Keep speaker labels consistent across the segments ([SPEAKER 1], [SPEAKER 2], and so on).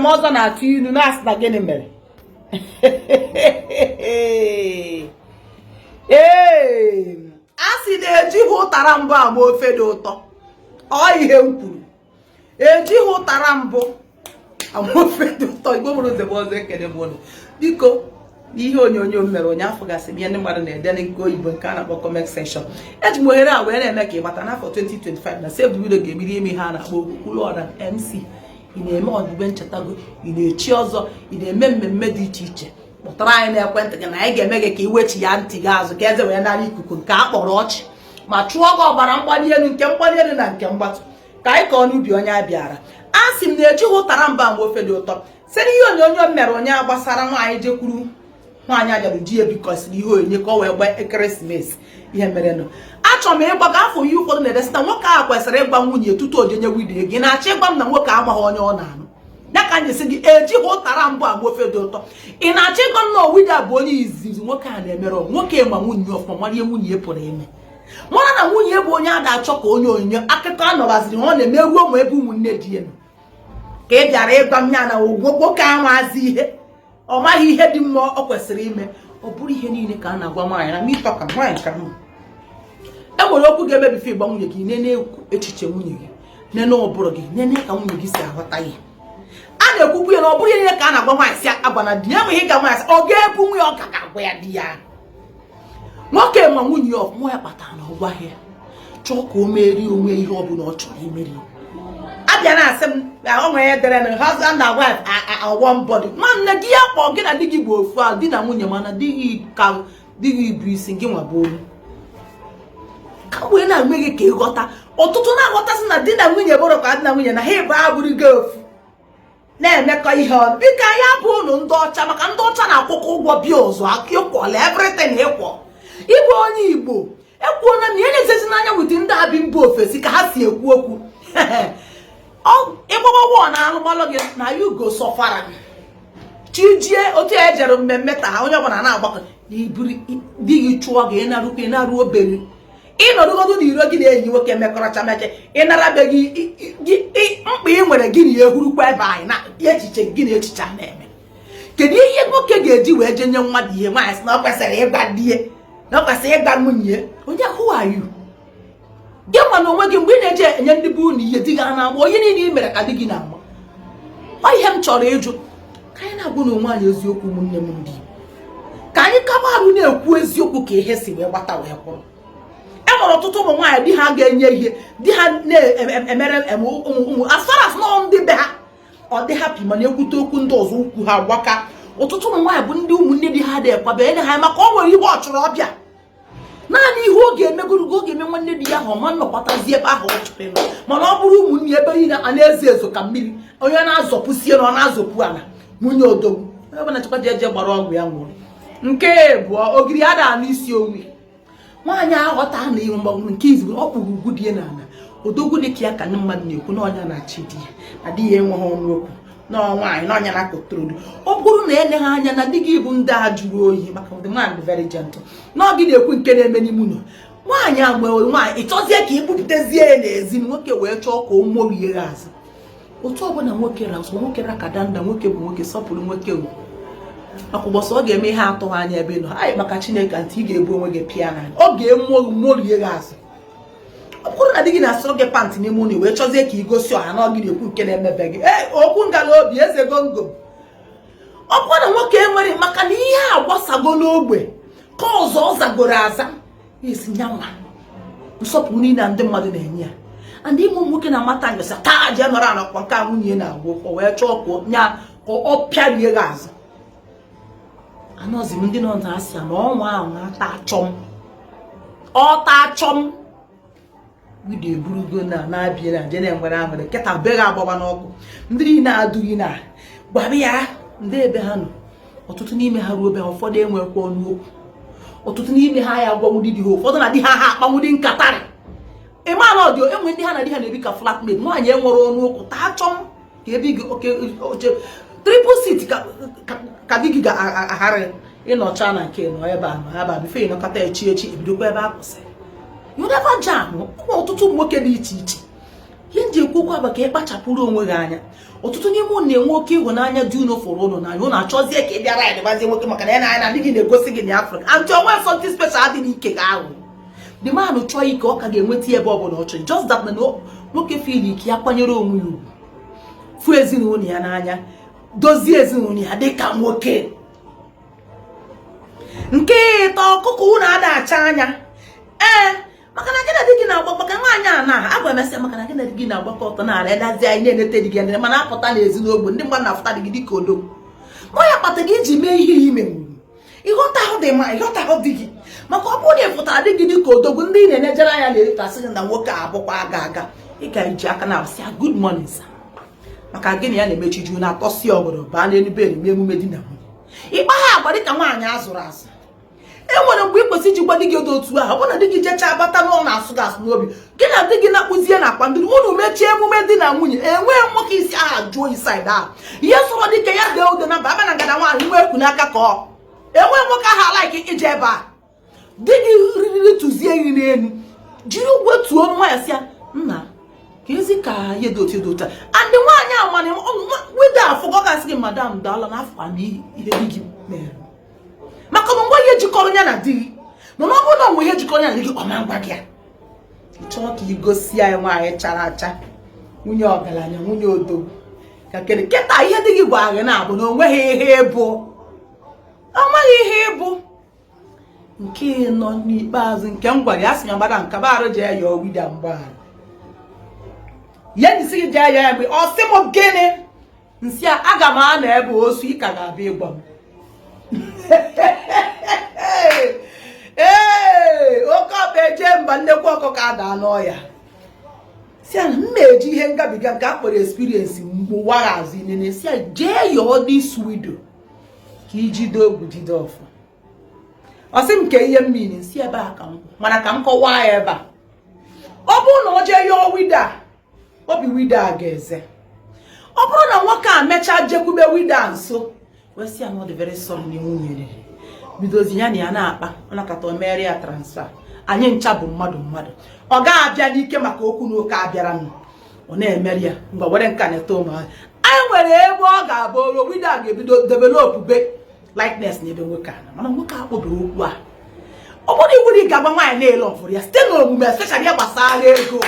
[SPEAKER 1] na ọzọ na-atụ ilu na-asị na gịnị mere. Ee, a sị na ejighị ụtara mbụ ama ofe dị ụtọ. Ọ ihe m kwuru, ejighị ụtara mbụ ama ofe dị ụtọ. Igbo mụrụ nze mụọ ọzọ, ekene m ụnụ. Biko, n'ihe onyonyo m mere ụnyaahụ, gasị m ihe ndị mmadụ na-ede nke oyibo nke a na-akpọ comment section. Eji m ohere a wee na-eme ka ị mata n'afọ 2025 na Save the Widow ga-emiri ime ihe a na-akpọ Okwuluọra MC. Ị na-eme ọdịbe nchetago, ị na-echi ọzọ, ị na-eme mmemme dị iche iche, kpọtara anyị n'ekwentị gị na anyị ga-eme gị ka ị wechi ya ntị gị azụ ka eze wee nara ikuku nke a kpọrọ ọchị ma chụọ gị ọbara mgbali elu, nke mgbali elu na nke mgbatụ, ka anyị kọọ n'ubi onye a bịara. A sị m na ejighị ụtara mbụ ama ofe dị ụtọ. Site n'ihe onyonyo m mere ụnyaahụ gbasara nwaanyị jekwuru nwaanyị ajadu ji ebikọsịrị ihe onyinye ka ọ wee gbaa ekeresimesi, ihe merenụ, achọrọ m ịgbaga afọ ihe ụfọdụ na-edesị na nwoke ahụ kwesịrị ịgwa nwunye tutu o jenye widow ego. Ị na-achọ ịgwa m na nwoke amaghị onye ọ na-anụ? Ya ka anyị sị gị, ejighị ụtara mbụ ama ofe dị ụtọ. Ị na-achọ ịgwa m na widow bụ onye izizi nwoke a na-emere? Nwoke ma nwunye ọfụma, mara ihe nwunye pụrụ ime, mara na nwunye bụ onye a na-achọ ka onye onyinye. Akụkọ a nọbaziri, ọ na-eme ruo ma ebe ụmụnne di ya nọ ka ị bịara ịgwa m ya na nwoke amazi ihe, ọ maghị ihe dị mma ọ kwesịrị ime. Ọ bụrụ ihe niile ka a na-agwa nwaanyị na mịtọ ka nwaanyị ka mma. E nwere okwu ga-emebife ịgba nwunye gị. Nene echiche nwunye gị, nene ụbụrụ gị, nene ka nwunye gị si aghọta ihe a na-ekwukwu ya. Na ọ bụrụ ihe niile ka a na-agwa nwaanyị si agwa na di ya, enweghị ịga nwaanyị sị ọ ga-ebu nwunye, ọ ka ga-agwa ya di ya. Nwoke ma nwunye ya ọfụma, ya kpatara na ọ gwaghị ya, chọọ ka o merie onwe ihe ọ bụla ọ chọrọ imeri. Abịa na-asị m o nwere dere na husband and wife are one body. Nwanne gị ya kpọọ gị na di gị bụ ofu ahụ, di na nwunye, mana di gị ka di gị bụ isi gị nwa bụ olu ka wee na-eme gị ka ịghọta. Ọtụtụ na-aghọtasị na di na nwunye bụrụ ka di na nwunye na ha ịbụ abụrụ gị ofu na-emekọ ihe ọnụ. Biko, anyị abụ ụnụ ndị ọcha, maka ndị ọcha na-akwụkwọ ụgwọ bills ịkwọla everything ịkwọ. Ịbụ onye Igbo, ekwuona m ihe na-ezezi n'anya with ndị a bi mba ofesi ka ha si ekwu okwu. Ịgbagbagwọ na alụmalụ gị na you go suffer. Chijie otu ya ejere mmemme taa, onye ọbụla na-agbakọ na iburu di gị chụọ gị, ịnarukwa ịnarụ obere ịnọdụgodu n'iro gị na enyi nwoke mekọrọcha meche ịnarabeghị mkpa ị nwere gị na ehurukwa ebe anyị na echiche gị na echiche a na-eme. Kedu ihe nwoke ga-eji wee je nye mmadụ ihe nwaanyị sị na ọ kwesịrị ịgwa di ya, na ọ kwesịrị ịgwa nwunye? Onye, who are you? Gị nwa na onwe gị, mgbe ị na-eji enye ndị bụ unu ihe di gị a na-agba onye niile ị mere ka di gị na-agba. Ọ ihe m chọrọ ịjụ, ka anyị na-agwa na onwe anyị eziokwu. Ụmụnne m ndị Igbo, ka anyị kaba arụ na-ekwu eziokwu ka ihe si wee gbata wee kwụrụ. E nwere ọtụtụ ụmụ nwaanyị di ha ga-enye ihe, di ha na-emere ụmụ as far as nọ ndị be ha ọ dị happy, mana ekwute okwu ndị ọzọ, ukwu ha gbaka. Ọtụtụ ụmụ nwaanyị bụ ndị ụmụnne di ha dị ekwabe enye ha, maka ọ nwere ihe ọ chọrọ ọbịa naanị ihe ọ ga-emegoro ọ ga-eme nwanne di ya ahụ ọma nnọkwatazi ebe ahụ ọ chọrọ ịnọ. Mana ọ bụrụ ụmụnne, ebe niile a na-ezo ezo ka mmiri, onye na-azọpụsie na ọ na-azọpụ ala nwunye odogwu, onye ọbụla chekwa ji eje gbara ọgwụ ya nwụrụ. Nke abụọ, ogiri ada anụ isi onwe. Nwaanyị aghọta na ihe mgbanwe nke izu ọ kpụrụ ugwu dị n'ala odogwu dị ka ya ka ndị mmadụ na-ekwu na ọnya na-achị di ya, na di ya enweghị ọnụ okwu, na nwaanyị na ọnya na-akọtorodu. Ọ bụrụ na eleghị anya na di gị bụ ndị a jụrụ oyi, maka the man dị very gentle, na ọ gị na-ekwu nke na-eme n'ime ụlọ nwaanyị a nwere nwaanyị, ị chọzie ka ị bupụtazie ya n'ezi, nwoke wee chọọ ka o morie ya azụ. Otu ọbụla nwoke ra ọsọ, nwoke ra ka danda, nwoke bụ nwoke, sọpụrụ nwoke o, maka ụbọchị ọ ga-eme ihe atụghị anya ebe ị nọ anyị. Maka Chineke, ntị ị ga-ebu onwe gị pịa n'anya, ọ ga-emu morie gị azụ. Ọ bụrụ na di gị na-asụrụ gị pant n'ime ụlọ, wee chọzie ka ị gosi ọha na ọ gị na-ekwu nke na-emebe gị, ee, okwu ngala obi eze gongo. Ọ bụrụ na nwoke enwere, maka na ihe a gbasago n'ogbe ka ọzọ ọ zagoro aza esi nyanwa nsọpụrụ niile na ndị mmadụ na-enye ya and ịmụ nwoke na-amata anyụsa taa jee nọrọ anọkwa nke a nwunye na-agwụ, o wee chọọ ka nya ka ọ pịarie gị azụ. Anọzi m ndị nọ na-asị ya na ọnwa ahụ ata achọm, ọta achọm widow eburugo na na-abịa na je na-enwere aṅụrị nkịta be gị agbaba n'ọkụ. Ndị niile adụghị na gwara ya ndị ebe ha nọ, ọtụtụ n'ime ha ruo be ha, ụfọdụ enwekwa ọnụ okwu, ọtụtụ n'ime ha ya agwanwudi di ha, ụfọdụ na di ha ha akpanwudi nkatarị. Ịma na ọdị enwe ndị ha na di ha na-ebi ka flatmate, nwaanyị enwere ọnụ okwu taa chọm ka ebe gị oke oche triple seat ka di gị ga-agharị ịnọcha na nke nọ ebe a nọ ebe a before ịnọkọta echi echi ebidokwa ebe a kwụsịrị. You never jam. Ụmụ ọtụtụ ụmụ nwoke dị iche iche Ihe m ji ekwu okwu a bụ ka ị kpachapụrụ onwe gị anya. Ọtụtụ n'ime unu na-enwe oke ịhụnanya di unu fụrụ ụnụ n'anya, unu achọzie ka ị bịa ride gbazie nwoke maka na ya na anya na di gị na-egosi gị na Afrịka antị onwe something special dị n'ike gị ahụ. The man chọọ ike, ọ ka ga-enweta ya ebe ọ bụla ọ chọrọ. Just that na nwoke feel ike ya kwanyere onwe ya ugwu, fụ ezinụlọ ya n'anya, dozie ezinụlọ ya dịka nwoke. Nke ịtọ, ọkụkọ unu ada acha anya. Ee, maka na gị na di gị na-agba, maka nwaanyị a na-agwa emesịa, maka na gị na di gị na-agbakọ ọtọ na-ara edazi anyị na-enete di gị anya, mana apụta n'ezinụlọ, ndị mmadụ na-afụta di gị dịka odogwu. Ma ya kpata gị iji mee ihe ime nwuru ịghọtahụ dị ma ịghọtahụ di gị, maka ọ bụrụ na ị pụtara di gị dịka odogwu, ndị ị na-enejere anya na-etasị gị na nwoke a abụkwa aga aga. Ị ga-eji aka na asị ya, "Good morning, sir." Maka gịnị? Ya na-emechi ju na-atọsi ọgọdọ baa n'elu bed, mee emume di na nwunye. Ịkpa ha agwa dịka nwaanyị azụrụ azụ. E nwere mgbe ị kwesịrị iji gwa di gị otu ahụ. Ọ bụrụ na di gị jechaa bata n'ụlọ na-asụ gị asụ n'obi, gị na di gị na-akpụzie na akwa ndị unu mechie emume di na nwunye, enwee nwoke isi aha jụọ oyi side ahụ. Ihe sọrọ dike ya dee ude na mba aba na ngada nwaanyị nwe ekwu n'aka ka ọ enwee nwoke ahụ alaiki ije ebe a. Di gị riri tụzie gị n'elu, jiri wetuo nwa ya, sị ya, "Nna, ka ezi ka ihe dị otu dị otu a." And nwaanyị a mana widow afọ ọ ga-asị gị, "Madam, daalụ na afọ na ihe di gị mere," maka na ngwa ihe jikọrọ ya na di gị. Mana ọ bụrụ na onwe ihe jikọrọ ya na di gị, ọ ma ngwa gị ya. Ị chọọ ka ị gosi anyị nwaanyị chara acha, nwunye ọgaranya, nwunye odogwu, ka kedu kịta ihe di gị gwara gị na-abụ na onweghị ihe ịbụ, onweghị ihe ịbụ. Nke nọ n'ikpeazụ nke m gwara ya, sị ya gbada nke barụ jee yọọ widow mgbaghara. Ya njisi gị jee yọọ ya, mgbe ọ sị m gịnị, nsị a aga m anọ ebe osu, ị ka ga-abịa ịgwa m. Ee, oke ọkpa eje mba, nnekwu ọkụkọ ada n'ọya. Si ya na m na-eji ihe ngabiga nke a kpọrọ experience mgbe azụ inene, si ya jee yọọ this widow ka ijide ogwu jide ọfọ. Ọ sị m ka ihe mmiri si ebe a ka m mana ka m kọwaa ya ebe a. Ọ bụrụ na ọ jee yọọ widow a, obi widow a ga-eze. Ọ bụrụ na nwoke a mechaa jekwube widow a nso, wee sị ya na ọ dị very sorry na nwunye riri, bidozi ya na ya na-akpa, ọ nakọta, o mere ya transfer. Anyị ncha bụ mmadụ mmadụ, ọ ga-abịa n'ike maka okwu na oke abịara m, ọ na-emeri ya mgbe were nka na-eto ụmụ anyị nwere ebe ọ ga-abụ oro widow a ga-ebido develop be likeness n'ebe nwoke a nọ. Mana nwoke a kpọbiri okwu a, ọ bụrụ iwu na ị ga-agba nwaanyị na-ele ọfụrụ ya site n'omume, especially ya gbasara ego,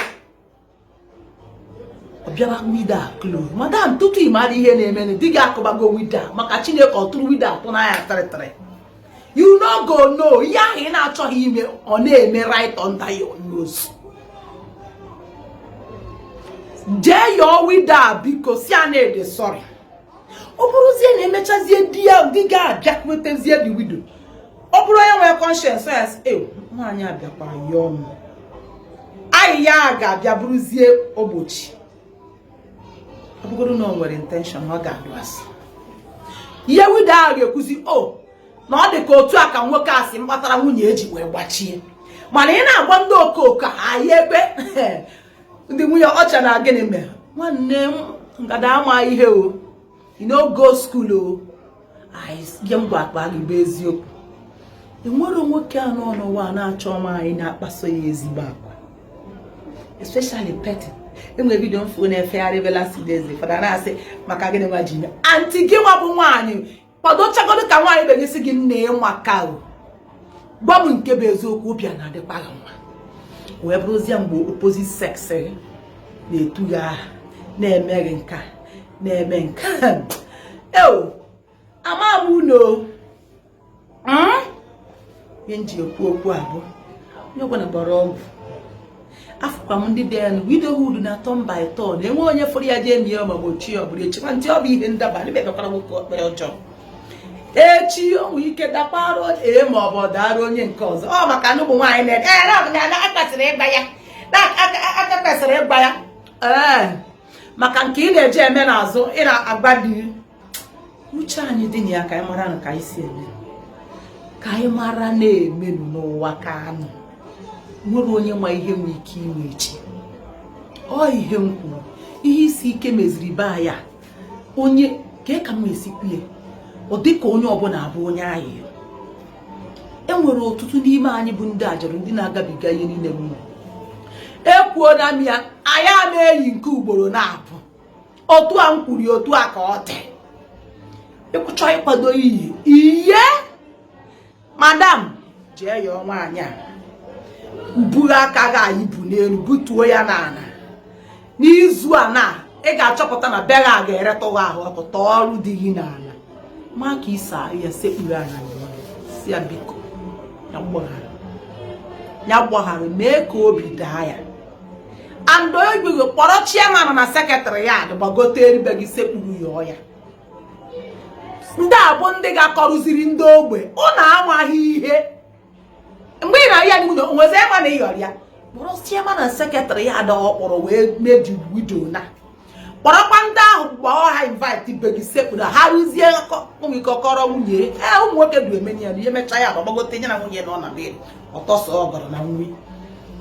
[SPEAKER 1] ọ bịara widow a close. Madam, tutu ị mara ihe na-eme, di gị akụbago widow. Maka Chineke, ọ tụrụ widow atụ n'anya tịrịtịrị. You no go know ihe ahụ ị na-achọghị ime, ọ na-eme right under your nose. Jee yọọ widow a, biko, si a na-ede sorry. Ọ bụrụzie na emechazie, di ya, di gị abịakwutezie the widow, ọ bụrụ onye nwere conscience ya sị, "E, nwaanyị abịakwara yọọ m," ayị ya ga-abịa bụrụzie ogbochi. Ọ bụgoro na o nwere intention, ọ ga-adụ asị. Ihe widow ahụ ga-ekwuzi o na ọ dị ka otu a ka nwoke a si mkpatara nwunye eji wee gbachie. Mana ị na-agba ndị okooko anyị ebe ndị nwunye ọcha na gịnị mere nwanne m ngada ama ihe o, you no go school o. Ihe m gwa akpa gị bụ eziokwu. Enwere nwoke anọ n'ụwa na-achọ nwaanyị na-akpaso ya ezigbo agwa, especially petting. Enwere video mfu na-efegharị ebe last days, fada na-asị maka gịnị nwa ji ime aunty gị nwa bụ nwaanyị kwadochagodo ka nwaanyị benyesi gị nne maka o gwa m nke bụ eziokwu, obi a na-adịkwa gị mma, wee bụrụzie mgbe opposite sex na-etu gị aha, na-eme gị nka, na-eme nka eo. Ama m unu ihe m ji ekwu okwu a bụ onye ọbụla gbara ọgwụ. Afụkwa m ndị dị elu widowhood na turn by turn. Enwe onye fụrụ ya jee mie ma gbochie, ọ bụrụ echekwa ntị, ọ bụ ihe ndaba ndị mebekwara nwoke okpere ọjọọ echi, o nwere ike dakwara ee ma ọ bụ dara onye nke ọzọ. Ọ maka na ụmụ nwaanyị na aka kwesịrị ịgba ya, aka kwesịrị ịgba ya, ee, maka nke ị na-eje eme n'azụ, ị na-agba di. Uche anyị dị na ya, ka anyị mara na ka anyị si eme, ka anyị mara na-emenụ n'ụwa ka anụ nwere onye ma ihe nwee ike ime echi. Ọ ihe m kwuru, ihe isi ike meziri be ya onye ka ka m esikwu ya, ọ dị ka onye ọbụla abụ onye ayịyọ. E nwere ọtụtụ n'ime anyị bụ ndị ajọrọ, ndị na-agabiga ihe niile m ekwuola m ya. Anyị ama eyi nke ugboro na-abụ. Otu a m kwuru, otu a ka ọ dị. Ị chọọ ịkwado iyi iye, madam, jee yọọ nwaanyị a, buru aka gị anyị bu n'elu butuo ya n'ala. N'izu a na ị ga-achọpụta na be gị a ga-eretụ gị ahụ ọkụ. Tọọ ọrụ di gị n'ala ma ka isa ya, sekpuru ala, sị ya biko, ya gbaghara, ya gbaghara, mee ka obi daa ya. And onye kpọrọ chairman na secretary ya gbagote eribe gị, sekpuru ya ọya. Ndị a bụ ndị ga-akọrụziri ndị ogbe ụnụ amaghị ihe. Mgbe ị na-arịa nwunye onwezi ịma na ịyọrọ ya, kpọrọ chairman na secretary ya ada ọ kpọrọ wee meji widow na kpọrọkwa ndị ahụ, gbaa ha invite be gị, sekpuru ha, rụzie ụmụ ike kọrọ nwunye. Ee, ụmụ nwoke du emeni ya. Ihe mechaa, ya agbagote nye na nwunye nọ na bed, ọtọsọ ọgọrọ na nwi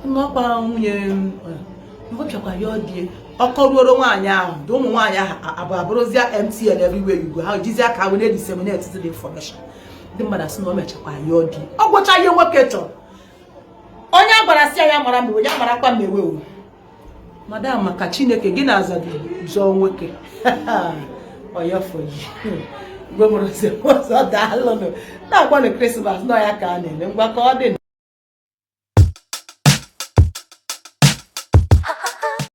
[SPEAKER 1] n'ọkwa nwunye ọ bịakwa ya ọdie ọkọ ruoro nwaanyị ahụ dị. Ụmụ nwaanyị ahụ abụ abụrụzia MTN everywhere you go. Ha jizi aka wee na-disseminate the information. Ndị mmadụ asị na o mechakwa ya ọdị, ọ gwụcha ihe nwoke chọrọ. Onye a gwara sị ya mara mmewe, ya marakwa mmewe. O madam, maka Chineke gị na-aza gị zọọ nwoke ọyọfọyi gwemụrụzi ọzọ. Daalụnụ na-agbanụ Christmas nọ ya ka a na-eme. Ngwa, ka ọ dị.